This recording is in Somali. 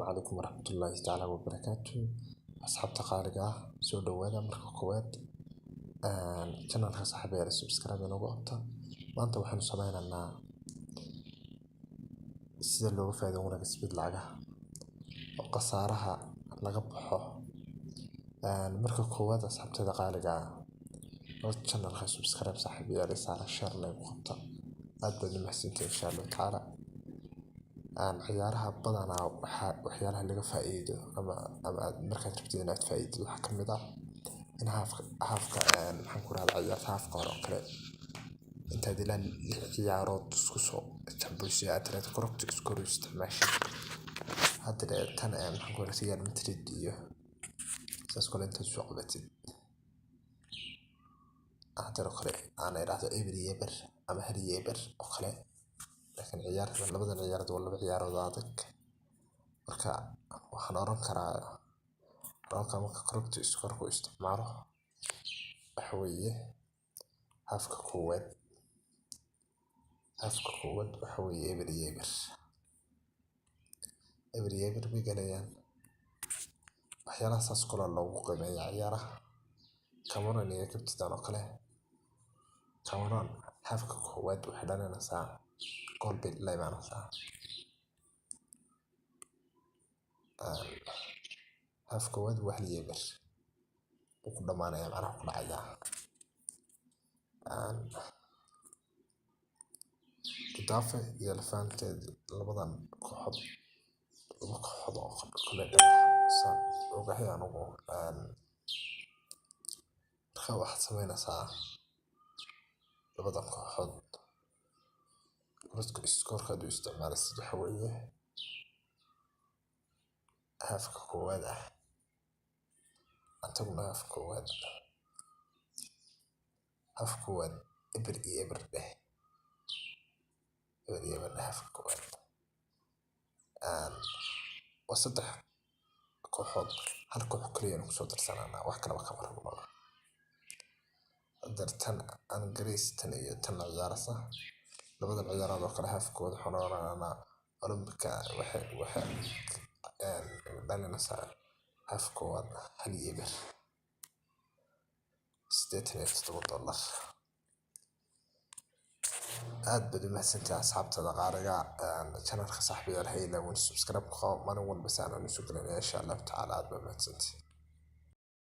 Calaykum waraxmatullaahi tacaala wabarakaatu. Asxaabta qaaliga ah, soo dhawaada. Marka koowaad channelka, saaxiibayaal, subscribe inoogu qabta. Maanta waxaanu sameynaynaa sida looga faa'iido 1xBet lacagaha oo khasaaraha laga baxo. Marka koowaad, asxaabtada qaaliga ah, channelka subscribe, saaxiibayaal, saara, share nagu qabta. Aad baad u mahadsantihiin. Insha Allahu tacaala, ciyaaraha badanaa waxaa waxyaalaha laga faa'iido ama aad markaad rabtid inaad faa'iidid, waxaa kamid ah in halfka, maxaan ku rahdaa, ciyaarta halfka hore oo kale intaad ilaa lix ciyaarood isku soo jambuysay, aad tiraahdo correct score u isticmaashid. Hadda tan, maxaan ku rahdaa, Real Madrid iyo saas kale intaad soo qabatid, hadda oo kale aan idhaahdo 0-0 ama 1-0 oo kale. Laakiin ciyaarta, labadan ciyaarood waa laba ciyaarood adag. Marka waxaan oran karaa marka correct score ku isticmaalo, waxa weeye halfka koowaad waxa weeye 0-0, 0-0 bay galayaan. Waxyaalaha saas kale loogu qiimeeyaa ciyaaraha Cameroon iyo Cape oo kale. Cameroon halfka koowaad waxay dhalinaysaa gool bay la imaanaysaa. Half koowaad waa 1-0 wuu ku dhamaanaya, macnaha ku dhacayaa. Getafe iyo Levante, labadan kooxood, laba kooxood oo kale saan ogahay anigu. Marka waxaad sameynaysaa labadan kooxood correct score aad u isticmaalaysid waxa weeye halfka koowaad ah. Aan tagno half koowaad. Half koowaad 0-0 dheh, 0-0 dheh half koowaad. Waa saddex kooxood, hal koox kaliya ayaan kusoo darsananaa, wax kalaba kama rabno. Hadda tan Greece tan iyo tan la ciyaaraysa, labadan ciyaarood oo kale, halfkooda waxaan orananaa Olympica waxay dhalinaysaa half koowaad 1-0, $87. Aad baad u mahadsantahay, asxaabtada qaaliga. Channelka, saaxiibayaal, ha ilaawin subscribe ku qabo maalin walba si aan u soo gelinaya, insha Allahu tacaala. Aad baad mahadsantahay.